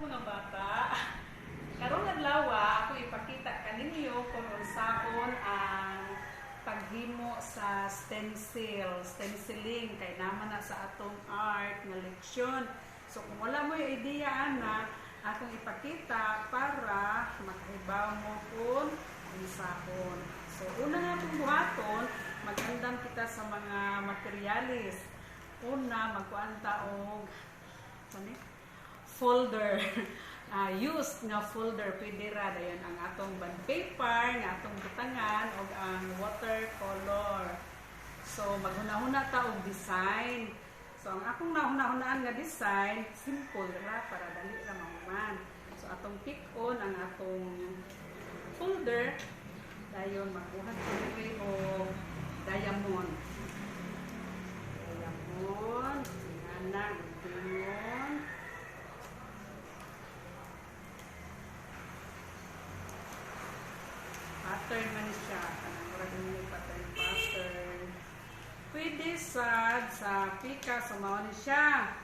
Mga bata. Karong adlaw, ako ipakita kaninyo kung unsaon ang paghimo sa stencil, stenciling kay naman na sa atong art nga leksyon. So kung wala mo yung idea ana, akong ipakita para makahibaw mo kung unsaon. So una nga atong buhaton, magandam kita sa mga materialis. Una, magkuan ta og ano folder. Used nga folder, pwede ra dayon ang atong bond paper nga atong butangan og ang watercolor. So maghuna-huna ta og design. So ang akong nahuna-hunaan nga design, simple ra para dali ra mahuman. So atong pick on ang atong folder, dayon magbuhat ko diri og diamond. Diamond, ana, gingon. Pattern man siya, kanang murag ni pattern pattern. Pwede sad sa pika, so mao ni siya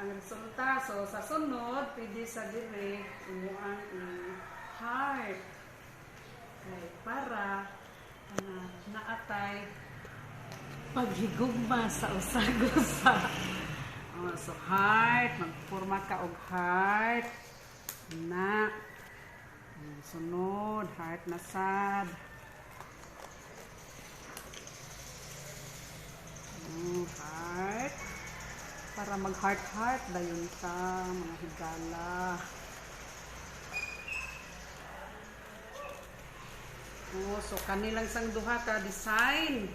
ang resulta. So sa sunod, pwede sa dire imuang i-heart. Kay para naatay paghigugma sa usag-usa. Oh, so heart, magporma ka og heart. Na. Sunod, heart na sad. Heart. Para mag-heart-heart dayon ka, mga higala. Oh, so kanilang sang duha ka design.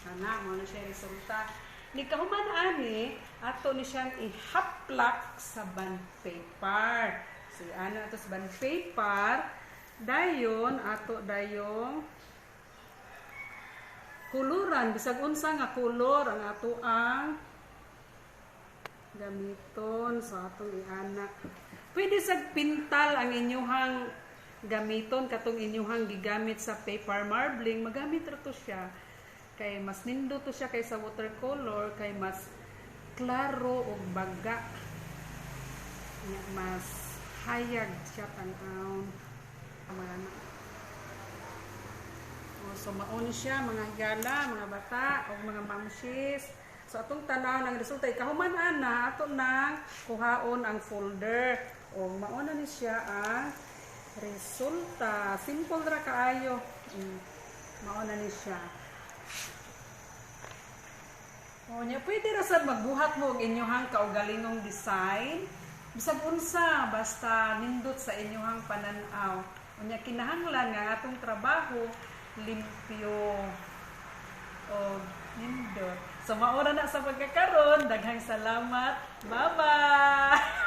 Kana mo na siya resulta. Ni kahuman ani, ato ni siyang ihaplak sa bond paper. So ana ato sa bond paper, dayon ato dayong kuluran, bisag unsa nga kulor ang ato ang gamiton sa atong iana. Pwede sad pintal ang inyuhang gamiton, katong inyuhang gigamit sa paper marbling, magamit ra to siya. Kay mas nindot to siya kaysa watercolor, kay mas klaro og baga. Mas hayag siya tan-awon. Oh, so mauni siya mga higala, mga bata og mga mamshis. So atong tan-aw ang resulta, ikahuman ana ato nang kuhaon ang folder. O mauna ni siya ang resulta. Simple ra kaayo. Mauna ni siya. O nya pwede ra sad magbuhat mo og inyuhang kaugalingong design. Bisag unsa, basta nindot sa inyuhang panan-aw. Unya kinahanglan nga atong trabaho limpyo o nindot. So maura na sa pagkakaron. Daghang salamat. Bye-bye.